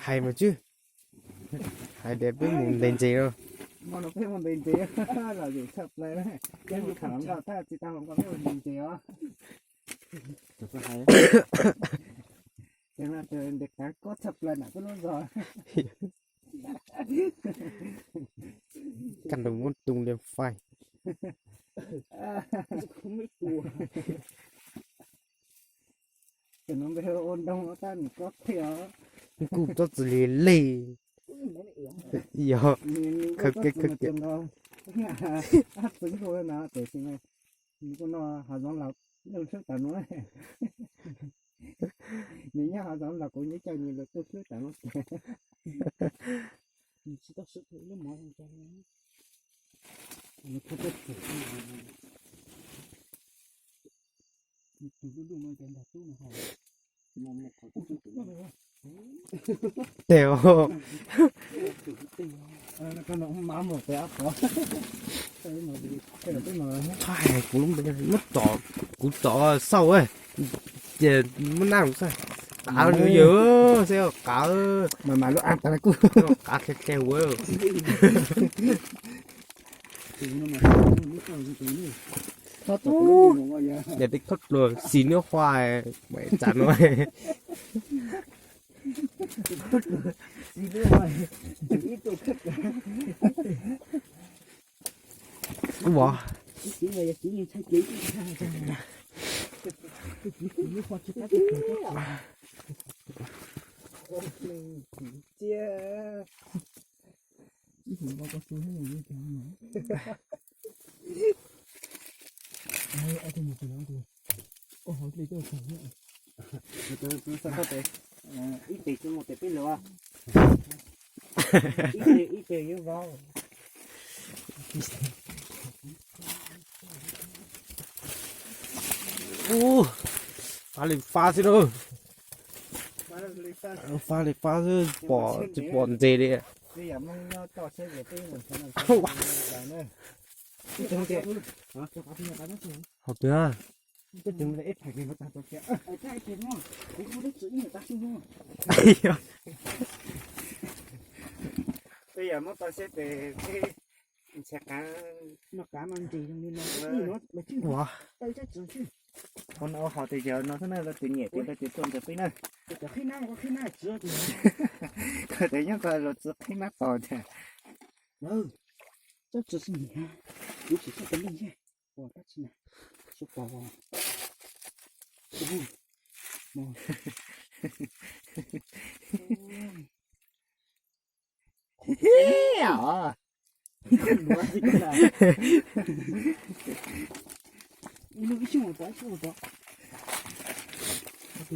Hais mas tswb, hais tias peb mus ntes ntses no. Hmo no peb mus ntes ntses, lom zem tshaj plaws na. Peb mus tham hluas nkauj tag tsis tau hluas nkauj peb mus ntes ntses os. Ces no ces ntes qav kob tshaj plaws nram peb lub zos. Kaj ntug muab tus li faij. Ces no npe ua ntoo tab nws kob thiab os. Kuj txob txwv li lej. Yog, khawb kev khawb kev. Ab txwv nkuj no tiam sis nws kuj no hav zoov laus, nws swb tas no. Nws nyob hav zoov laus kuv nyob caij nws lawv tuaj swb tas no. Nws tsis tau swb ib lub mov zoo cas li. Nws kho txoj txwm, nws tus lub lub no cas nrog tub no ho. Tes os. Thaij kuv lub npe muab tom, kuv tom xauj, ces muab nab kuv xauj. Qav yawg, seb qav, mas mas lub ab tas kuj qav qhia qhia ua. Yog tej khob dluas xis niab hua, txav no. Ua, ib tes tsis mus tes peb lawm, ib tes yuav vau. Ub, fab li fab xwb na. Fab li fab xwb, pom tsis pom ntses li. Hauv twg? Peb yog muab tau siab tes peb nrhiav qav. Ua, ua no hauv tes yawg no xwb na, lawv tus nyiam tes lawv tus tuaj ntawm peb na. Koj tes nyob koj los txwv qhib nab tos tiag.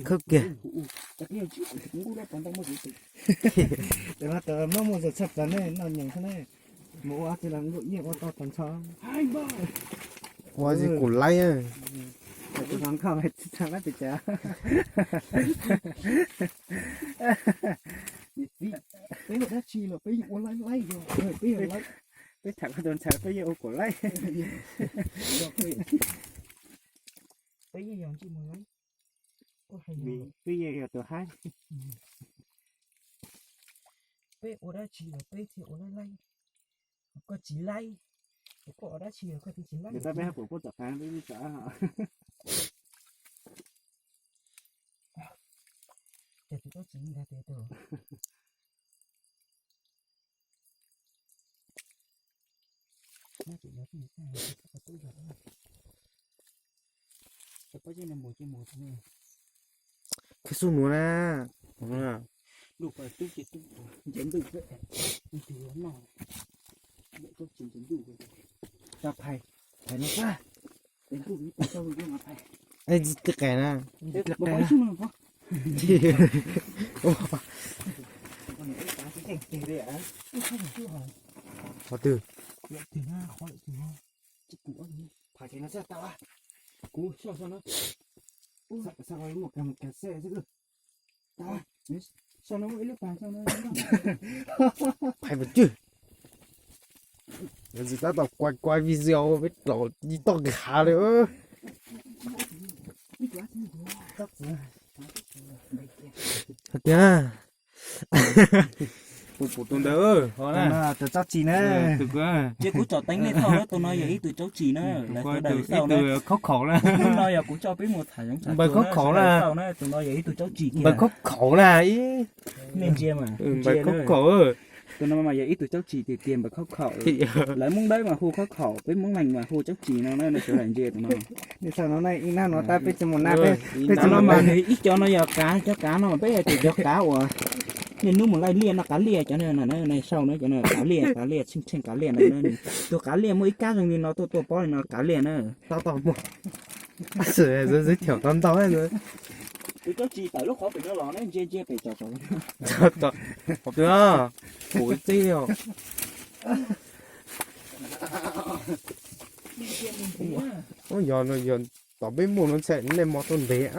Khawb kiag. Muab muag zog tshaj plaws ne, noj nyees xwb ne. Mus ua tsis los nkuj yeej ua tau tag nrho. Ua tsis kuv laib. Tus hluas nkauj tsis txog laib pes tsawg. Peb ua dab tsi los peb yeej ua laib laib yog peb yog laib. Peb tham koj tus ntxhais peb yeej ua kuv laib. Peb yeej yog ntsej muag laib. Peb yeej yog tus haib. Peb ua dab tsi los peb thiaj ua laib laib. Koj tsis laib, koj ua dab tsi los koj twb tsis laib. Tab peb hab puas puab tom qab peb tso. Ces tus koj tsis nkag tes tus. Khib xub nuav na. Phais, phais no xwb. Twb qes na. Qhov twg? Phais pes tsawg. Yog tsis tab tom kuav kuav video peb tlaus ib toj kiag hav li. Hais tias Kuv pum tus ntawd, tus tsob tsis na. Ces kuv tsom teeb nej thaum tus no yog ib tug tsob tsis na, lawv sawv daws xauj na. Tus khaub khaum na. Hnub no yog kuv coj peb mus tham zoov tham tsuag na, sawv daws xauj na, tus no yog ib tug tsob tsis tiag. Npawg khaub khaum na ib. Nej ntsia mas, npawg khaub khaum. Tus no mas yog ib tug tsob tsis tiag tiag, npawg khaub khaum. Lawv Hmoob Dawb mas hu khaub khaum, peb Hmoob Leeg mas hu tsob tsis no na, sawv daws ntsia tus no. Nej xauj no na, ib nab no tab peb tsis mus nab, peb, peb tsis no mas ib co no yog kav, cov kav no peb yog tias cov kav uas niaj hnub mus laij liaj no, kav liaj cov no, nej xauj na, cov no kav liaj, kav liaj, tsheej tsheej kav liaj no. Tus kav liaj muaj ib kab zoo li no tuaj tuaj pob li no kav liaj na. Tau tau muaj. Tab sis txiv thiam tau ntau. Tus tsob tsis tawm lub qhov pem no los ne, ntsia ntsia pem tso tso. Qhov twg, kuv txij os. Yog no yog tom peb muaj no ntshai nej mo tuaj ntev.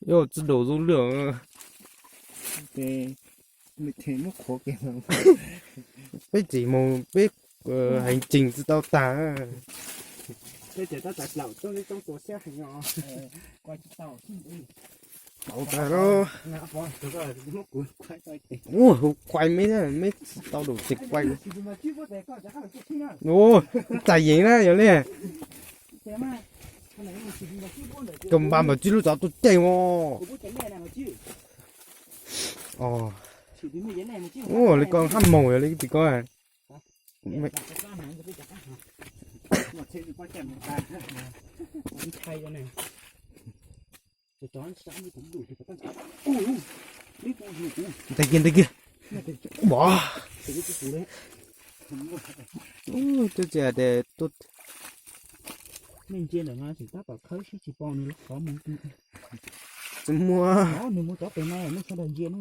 Yog tsis daus zoo lwj. Peb tsis mus peb heev tsees tsis tau tag. Ua hu quay meb, meb tsis tau daus tsis quay. Ua, txais yeev na yog li. Koj npaj npam tsib lub tsov tuaj ceeb os. Ua li koj hab moog yog li tim koj. Ntag kiag, ntag kiag. Ua, cov tsis hais tias tuaj. Nej ntsia ntawm no tseem tab tom khawb sib tsis pom nws lub qhov mus. Tsis muaj. Nws mus tov pem no nej sawv daws ntsia na.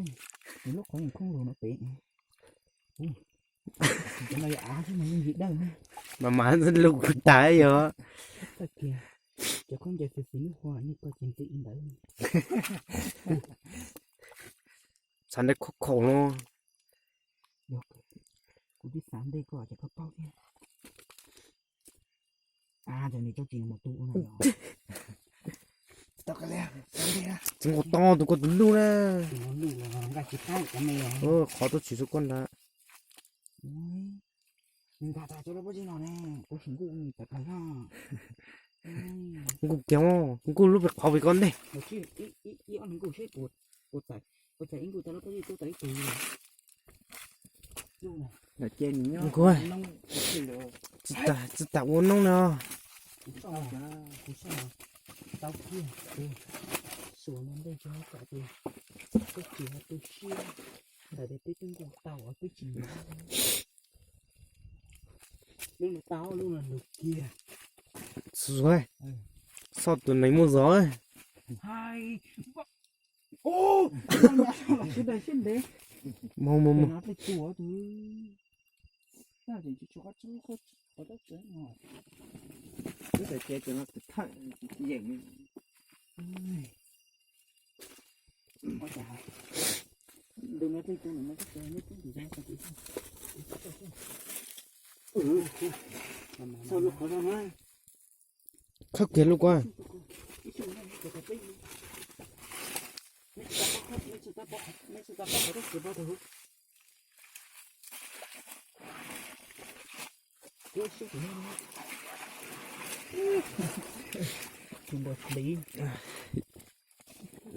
Nws lub qhov yeej khoob lug no pem. Cov no yog av xwb mas yeej yig dawj na. Mas mas lug kuv tas yog. Tag kiag, cov khaub ncaws fwv fwv nub hua nej koj ces ntxim li ntawd. Xav ntawd khaub khaum no. Kuv twb xav ntej koj ces koj paub thiab. Cov niag tsob tsis no mas tu ua na yog. Tsis nqus tau tus koj tus luj na. Qhov tuaj tsis rau koj nrad. Nkag tas cov lub pob zeb no ne, kuv sim nkuj tawm plaws no. Nkuj kiag, nkuj lub pem qhov pem koj ntej. Nkuj, tsis tas ua noob na. Tau kiag, xuas no ntej tsis tau, peb tsis tu siab, ntawm peb twb nkuj tau peb tsis mus. Lub no tau, lub no lug kiag. Xauj tus neeg muaj zog. Mus mus mus. Khawb kiag lub ko.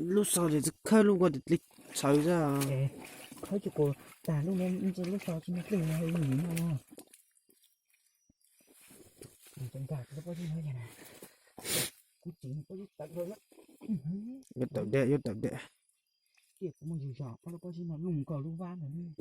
Lub so ces khawb lub ko ces dle tshawv xwb. Khawb tsis qus tag lub no, lub so tsis muaj dlej no. Kuv tsis nkag lub pob zeb no, kuv tsis nkag lub pob zeb tawm. Yuav tawm deb, yuav tawm deb. Tiam kuv muaj zog zog, ob lub pob zeb no luj nkaus lub vab ntawd.